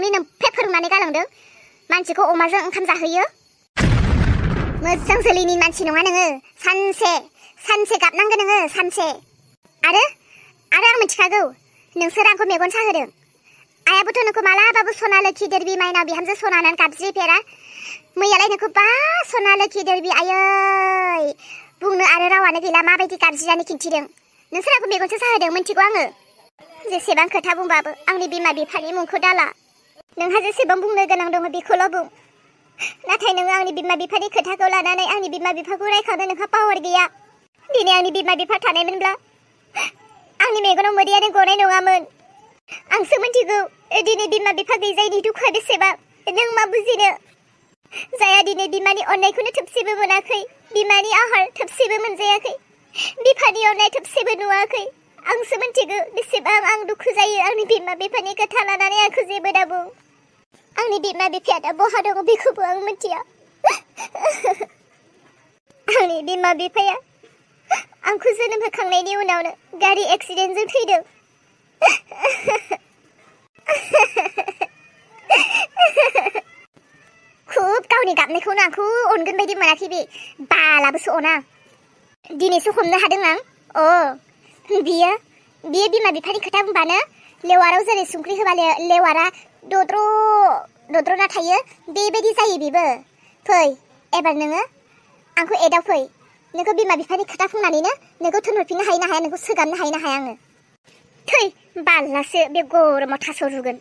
नोंनि नोमफे फोरोंनानै गालांदों मानसिखौ अमाजों ओंखाम जाहोयो मोजां जोलैनि मानसि नङा नोङो सानसे गाबनांगोन नोङो सानसे आरो आं मिथिखागौ नोंसोर आंखौ मेगन साहोदों आयाबोथ' नोंखौ मालाबाबो सना लोखि देरबि माइनाव बिहामजो सना होननानै गाबज्रिफेरा मैयालाय नोंखौ बा सना लोखि देरबि आयै बुंनो आरो रावानो गैला माबायदि गाबज्रिनानै खिन्थिदों नोंसोर आंखौ मेगनसो साहोदों मिथिगौ आङो जेसेबां खोथा बुंबाबो आंनि बिमा बिफानि मुंखौ दाला नोंहा जेसेबां बुंनो गोनां दङ बेखौल' बुं नाथाय नोङो आंनि बिमा बिफानि खोथाखौ लानानै आंनि बिमा बिफाखौ रायखांनो नोंहा पावार गैया दिनै आंनि बिमा बिफा थानायमोनब्ला आंनि मेगनाव मोदैयानो गनाय नङामोन आंसो मिथिगौ दिनै बिमा बिफा गैजायैनि दुखुआ बेसेबां नों मा बुजिनो जाया दिनै बिमानि अननायखौनो थोबसेबो मोनाखै बिमानि आहार थोबसेबो मोनजायाखै बिफानि अननाय थोबसेबो नुवाखै आंसो मिथिगौ बेसेबां आं दुखु जायो आंनि बिमा बिफानि खोथा लानानै आंखौ जेबो दाबुं आंनि बिमा बिफाया दा बहा दङ बेखौबो आं मिथिया आंनि बिमा बिफाया आंखौ जोनोम होखांनायनि उनावनो गारि एक्सिडेन्टजों थैदों खुब गावनि गाबनायखौनो आंखौ अनगोन बायदि मोनाखै बे बालाबोसो अना दिनैसो हमनो हादों आं बियो बिमा बिफानि खोथा बुंबानो लेवाराव जेरै संख्रि होबा लेवारा दद्र'ना थायो बेबायदि जायो बेबो फै एबार नोङो आंखौ एदाव फै नोंखौ बिमा बिफानि खोथा बुंनानैनो नोंखौ थोनहरफिननो हायो ना हाया नोंखौ सोगाबनो हायो ना हाया आङो थै बालासो बे गरमाव थास' रुगोन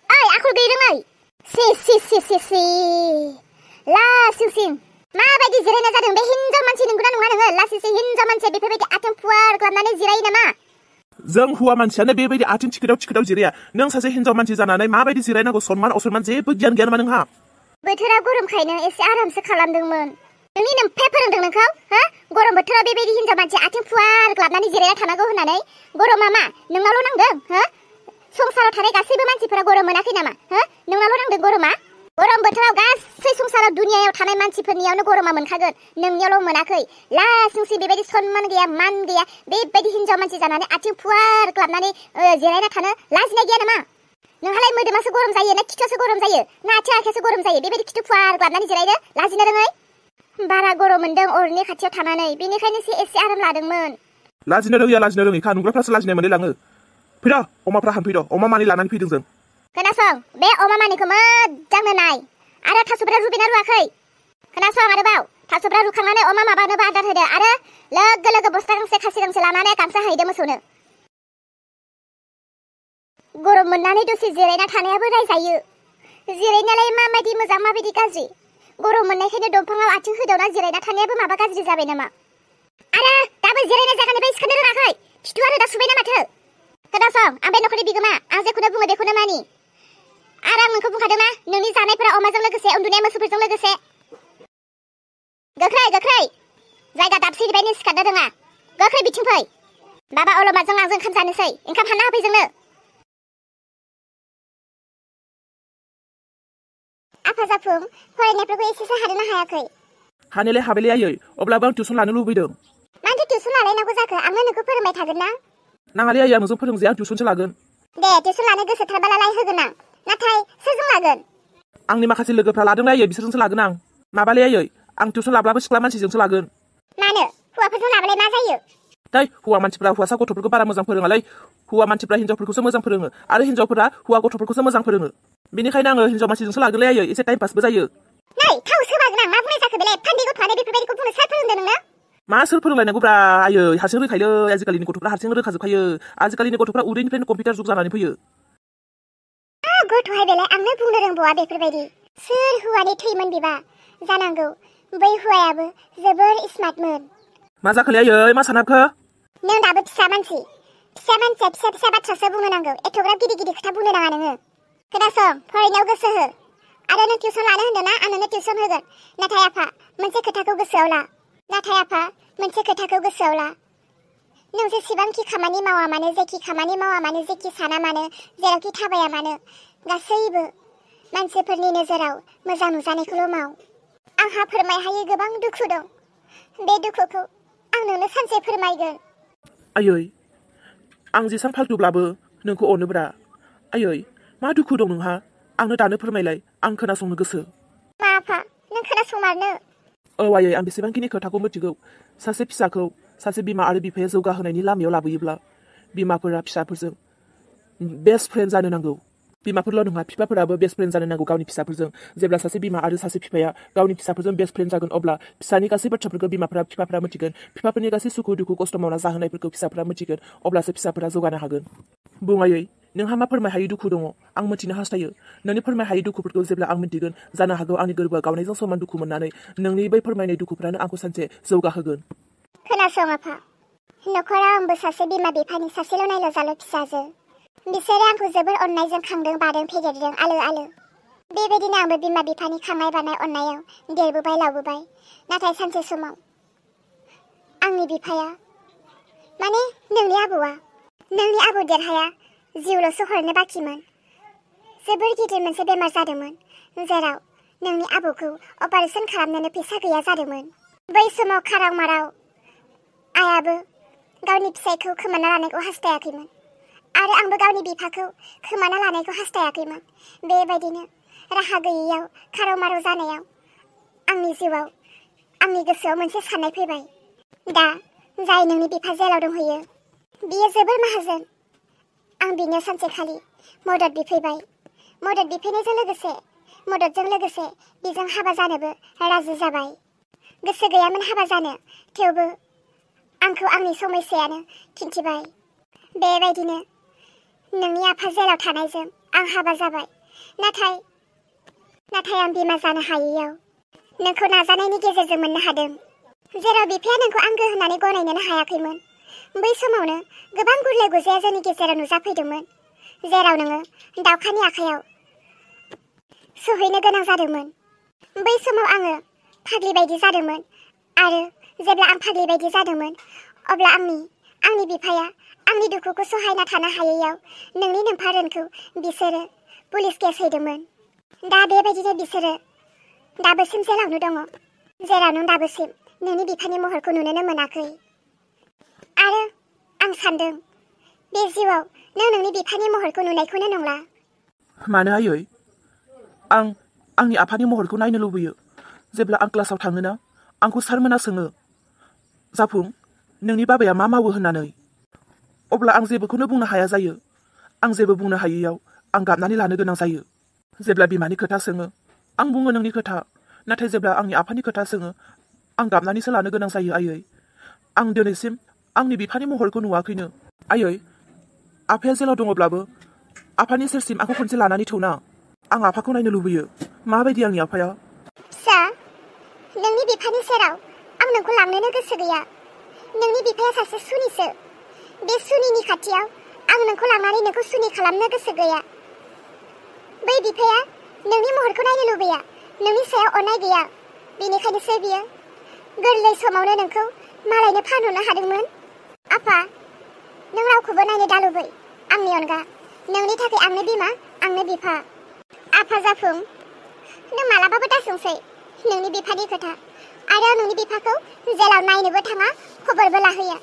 ओइ आखल गैयै रोङै सि लासिंसिं माबायदि जिरायना जादों बे हिनजाव मानसि नंगौना नङा नोङो लासिंसिं हिनजाव मानसिया बेफोरबायदि आथिं फुवार खालामनानै जिरायो नामा जों हौवा मानसियानो बेबायदि आथिं थिखोदाव जिराया नों सासे हिनजाव मानसि जानानै माबायदि जिरायनांगौ सनमान असनमान जेबो गियान गैया नामा नोंहा बोथोरा गरमखायनो एसे आरामसो खालामदोंमोन नोंनि नोमफे फोरोंदों नोंखौ गरम बोथोराव बेबायदि हिनजाव मानसि आथिं फुवार खालामनानै जिरायना थानांगौ होननानै गरमा मा नोंनावल' नांदों संसाराव थानाय गासैबो मानसिफोरा गरम मोनाखै नामा नोंनावल' नांदों गरमा गरम बोथोराव गासै संसाराव दुनियायाव थानाय मानसिफोरनियावनो गरमा मोनखागोन नोंनियावल' मोनाखै लासिंसिं बेबायदि सनमान गैया मान गैया बेबायदि हिनजाव मानसि जानानै आथिं फुवार खालामनानै जिरायना थानो लाजिनाय गैया नामा नोंहालाय मोदोमासो गरम जायो ना खिथुआसो गरम जायो ना आथिं आखायासो गरम जायो बेबायदि खिथु फुवार खालामनानै जिरायनो लाजिनो रोङै बारा गरम मोनदों अरनि खाथियाव थानानै बेनिखायनोसो एसे आराम लादोंमोन लाजिनो रोङिखा नुग्राफ्रासो लाजिनाय मोनलायलाङो फैद' अमाफ्रा हानफैद' अमा मानै लानानै फैदों जों खोनासं बे अमा मानैखौ मोजांनो नाय आरो थास'फ्रा रुबिना रुवाखै खोनासं आरोबाव थास'फ्रा रुखांनानै अमा माबानोबो आदार होदो आरो लोगो बस्ता गांसे खासि गांसे लानानै गामसा हैदो मोसौनो गरम मोननानै दसे जिरायना थानायाबो रायजायो जिरायनायालाय माबायदि मोजां माबायदि गाज्रि गरम मोननायखायनो दंफाङाव आथिं होदावना जिरायना थानायाबो माबा गाज्रि जाबाय नामा आरो दाबो जिरायनाय जायगानिफ्राय सिखारनो रोङाखै खिथुआ रोदा सुबायना माथो खोनासं आं बे नखरनि बिगोमा आं जेखौनो बुङो बेखौनो मानि आरो आं नोंखौ बुंखादोंना नोंनि जानायफोरा अमाजों लोगोसे उन्दुनाया मोसौफोरजों लोगोसे गोख्रै जायगा दाबसेनिफ्रायनो सिखारनो रोङा गोख्रै बिथिं फै बाबा अलमाजों आंजों ओंखाम जानोसै ओंखाम हानना होफै जोंनो आफा जाफुं फरायनायफोरखौ एसेसो हादोंना हायाखै हानायलाय हाबायलै आयै अब्लाबो आं टिउसन लानो लुबैदों मानोथो टिउसन लालायनांगौ जाखो आंनो नोंखौ फोरोंबाय थागोन ना नाङालै आयै आं नोंजों फोरोंजाया आं टिउसनसो लागोन दे टिउसन लानो गोसोथारबालाय होगोन आं नाथाय सोरजों लागोन आंनि माखासे लोगोफ्रा लादोंलै आयै बिसोरजोंसो लागोन आं माबालै आयै आं टिउसन लाब्लाबो सिख्ला मानसिजोंसो लागोन मानो हौवाफोरजों लाबालाय मा जायो दै हौवा मानसिफ्रा हौवासा गथ'फोरखौ बारा मोजां फोरोङालै हौवा मानसिफ्रा हिनजावफोरखौसो मोजां फोरोङो आरो हिनजावफोरा हौवा गथ'फोरखौसो मोजां फोरोङो बेनिखायनो आङो हिनजाव मानसिजोंसो लागोनलै आयै एसे टाइम पासबो जायो नै थाव सोबागोन आं मा बुंनाय जाखो बेलाय फान्दै गथ'आनो बेफोरबायदिखौ बुंनो सोर फोरोंदों नोंनो मा सोर फोरोंलायनांगौब्रा आयै हारसिं रोंखायोलै आजिखालिनि गथ'फ्रा हारसिं रोंखाजोबखायो आजिखालिनि गथ'फ्रा उदैनिफ्रायनो कम्पिउटार जुग जानानै फैयो गथ'हाय बेलाय आंनो बुंनो रोंबावा बेफोरबायदि सोर हौवानि थैमोन बिबा जानांगौ बै हौवायाबो जोबोर स्मार्टमोन मा जाखोलै आयै मा सानाबखो नों दाबो फिसा मानसिया फिसा बाथ्रासो बुंनो नांगौ एथ'ग्राब गिदिर खोथा बुंनो नाङा नोङो खोनासं फरायनायाव गोसो हो आरो नों टिउसन लानो होन्दों ना आं नोंनो टिउसन होगोन नाथाय आफा मोनसे खोथाखौ गोसोआव ला नों जेसेबांखि खामानि मावा मानो जेखि खामानि मावा मानो जेखि साना मानो जेरावखि थाबाया मानो गासैबो मानसिफोरनि नोजोराव मोजां नुजानायखौल' माव आंहा फोरमायहायै गोबां दुखु दं बे दुखुखौ आं नोंनो सानसे फोरमायगोन। आयै आं जेसां फाल्थुब्लाबो नोंखौ अनोब्रा। आयै मा दुखु दं नोंहा? आंनो दानो फोरमायलाय, आं खोनासंनो गोसो। मा आफा नों खोनासंमारनो? औ आयै आं बेसेबांखिनि खोथाखौ मिथिगौ। सासे फिसाखौ सासे बिमा आरो बिफाया जौगाहोनायनि लामायाव लाबोयोब्ला बिमाफोरा फिसाफोरजों बेस्ट फ्रेन्ड जानो नांगौ। बिमाफोरल' नङा, बिफाफोराबो बेस्ट फ्रेन्ड जानो नांगौ गावनि फिसाफोरजों। जेब्ला सासे बिमा आरो सासे बिफाया गावनि फिसाफोरजों बेस्ट फ्रेन्ड जागोन, अब्ला फिसानि गासै बाथ्राफोरखौ बिफाफोरा मिथिगोन। बिफाफोरनि गासै सुखु दुखु खस्थ' मावना जाहोनायफोरखौ फिसाफोरा मिथिगोन। अब्लासो फिसाफोरा जौगानो हागोन। बुं आयै नोंहा मा फोरमाय हायै दुखु दङ? आं मिथिनो हास्थायो। नोंनि फोरमाय हायै दुखुफोरखौ जेब्ला आं मिथिगोन, जानो हागौ आंनि गोरबोआ गावनायजों समान दुखु मोननानै नोंनि बै फोरमायनाय दुखुफ्रानो आंखौ सानसे जौगाहोगोन। खोनासं आफा, न'खराव आंबो सासे बिमा बिफानि सासेल' नायल' जाल' फिसाजो। बिसोरो आंखौ जोबोर अननायजों खांदों, बादों, फेदेरदों आलो आलो। बेबायदिनो आंबो बिमा बिफानि खांनाय बानाय अननायाव देरबोबाय लावबोबाय। नाथाय सानसे समाव आंनि बिफाया, माने नोंनि आबौ देरहाया जिउल'सो हरनो बाखिमोन। जोबोर गिदिर मोनसे बेमार जादोंमोन, जेराव नोंनि आबौखौ अपारेशन खालामनोनो फैसा गैया जादोंमोन। बै समाव खाराव माराव आइयाबो गावनि फिसायखौ खोमाना लानायखौ हास्थायाखैमोन आरो आंबो गावनि बिफाखौ खोमाना लानायखौ हास्थायाखैमोन। बेबायदिनो राहा गैयैयाव खाराव माराव जानायाव आंनि जिउआव आंनि गोसोआव मोनसे साननाय फैबाय। दा जाय नोंनि बिफा जेलाव दंहैयो बियो जोबोर माहाजोन। आं बिनो सानसेखालि मदद बिफैबाय। मददजों लोगोसे बिजों हाबा जानोबो राजि जाबाय। गोसो गैयामोन हाबा जानो, थेवबो आंखौ आंनि समयसायानो खिन्थिबाय। बेबायदिनो नोंनि आफा जेलाव थानायजों आं हाबा जाबाय। नाथाय आं बिमा जानो हायैयाव नोंखौ नाजानायनि गेजेरजों मोननो हादों। जेराव बिफाया नोंखौ आंगो होननानै गनायनोनो हायाखैमोन, बै समावनो गोबां गुरले गुजाया जोंनि गेजेराव नुजाफैदोंमोन। जेराव नोङो दावखानि आखायाव सहैनो गोनां जादोंमोन। बै समाव आङो फाग्लि बायदि जादोंमोन आरो जेब्ला आं फाग्लि बायदि जादोंमोन, अब्ला आंनि बिफाया आंनि दुखुखौ सहायना थानो हायैयाव नोंनि नोमफारोनखौ बिसोरो पुलिस केस हैदोंमोन। दा बेबायदिनो बिसोरो दाबोसिम जेलावनो दङ, जेराव नों दाबोसिम नोंनि बिफानि महरखौ नुनोनो मोनाखै। आरो आं सानदों बे जिउआव नों नोंनि बिफानि महरखौ नुनायखौनो नंला। मानो आयै? आं आंनि आफानि महरखौ नायनो लुबैयो। जेब्ला आं क्लासाव थाङोना, आंखौ सारमोना सोङो, जाफुं नोंनि बाबाया मा मावो होननानै, अब्ला आं जेबोखौनो बुंनो हाया जायो। आं जेबो बुंनो हायैयाव आं गाबनानै लानो गोनां जायो। जेब्ला बिमानि खोथा सोङो आं बुङो नोंनि खोथा, नाथाय जेब्ला आंनि आफानि खोथा सोङो आं गाबनानैसो लानो गोनां जायो। आयै आं दिनैसिम आंनि बिफानि महरखौ नुवाखैनो। आयै आफाया जेलाव दङब्लाबो आफानि सेरसिम आंखौ खनसे लानानै थौना। आं आफाखौ नायनो लुबैयो। माबायदि आंनि आफाया? फिसा, नोंनि बिफानि सेराव आं नोंखौ लांनोनो गोसो गैया। नोंनि बिफाया सासे सुनिसो। बे सुनिनि खाथियाव आं नोंखौ लांनानै नोंखौ सुनि खालामनो गोसो गैया। बै बिफाया नोंनि महरखौ नायनो लुबैया, नोंनि सायाव अननाय गैया। बेनिखायनोसो बियो गोरलै समावनो नोंखौ मालायनो फानहरनो हादोंमोन। आफा, नों रावखौबो नायनो दालुबै आंनि अनगा। नोंनि थाखाय आंनो बिमा, आंनो बिफा। आफा जाफुं, नों मालाबाबो दासोंसै नोंनि बिफानि खोथा आरो नोंनि बिफाखौ जेलाव नायनोबो थाङा, खबरबो लाहैया।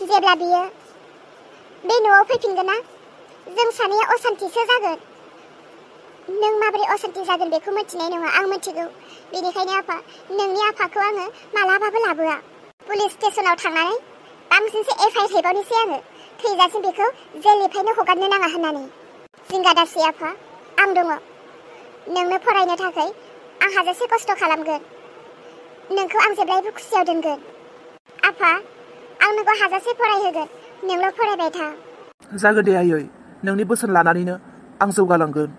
जेब्ला बियो बे न'आव फैफिनगोन ना, जों सानैया असान्थिसो जागोन। नों माबोरै असान्थि जागोन बेखौ मिथिनाय नङा, आं मिथिगौ। बेनिखायनो आफा, नोंनि आफाखौ आङो मालाबाबो लाबोआ। पुलिस स्टेसनाव थांनानै बांसिनसो एफआइआर हैबावनोसै आङो, थैजासिम बेखौ जेलनिफ्रायनो हगारनो नाङा होननानै। जिंगा दासि आफा, आं दङ। नोंनो फरायनो थाखाय आं हाजासे खस्थ' खालामगोन। नोंखौ आं जेब्लायबो खुसियाव दोनगोन। आफा, आं नोंखौ हाजासे फरायहोगोन, नोंल' फरायबाय था। जागोन दे आयै, नोंनि बोसोन लानानैनो आं जौगालांगोन।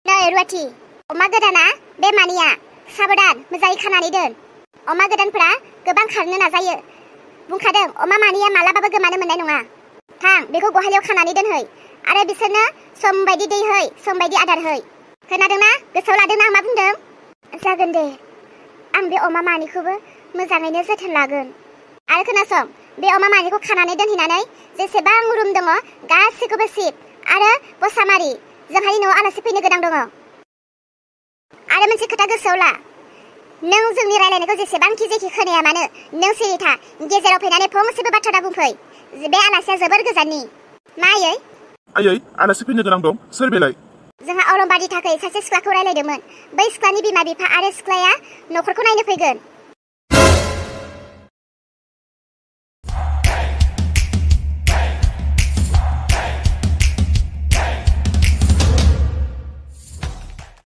नै रुवाथि, अमा गोदाना बे मानिया साबधान, मोजाङै खानानै दोन। अमा गोदानफोरा गोबां खारनो नाजायो। बुंखादों अमा मानिया मालाबाबो गोमानो मोननाय नङा। थां, बेखौ गहालियाव खानानै दोनहै आरो बिसोरनो सम बायदि दै है, सम बायदि आदार है। खोनादोंना? गोसोआव लादोंना आं मा बुंदों? जागोन दे, आं बे अमा मानैखौबो मोजाङैनो जोथोन लागोन। आरो खोनासं, बे अमा मानैखौ खानानै दोनहैनानै जेसेबां रुम दङ गासैखौबो सिब आरो बसामारि, जोंहानि न'आव आलासि फैनो गोनां दङ। आरो मोनसे खोथा गोसोआव ला, नों जोंनि रायलायनायखौ जेसेबांखि जेखि खोनाया मानो नों सिरि था गेजेराव फैनानै फंसेबो बाथ्रा दा बुंफै बे आलासिया जोबोर गोजाननि मा आयै आयै आलासि फैनो गोनां दं सोर बेलाय जोंहा अरमबादि थाखाय सासे सिख्लाखौ रायलायदोंमोन बै सिख्लानि बिमा बिफा आरो सिख्लाया न'खरखौ नायनो फैगोन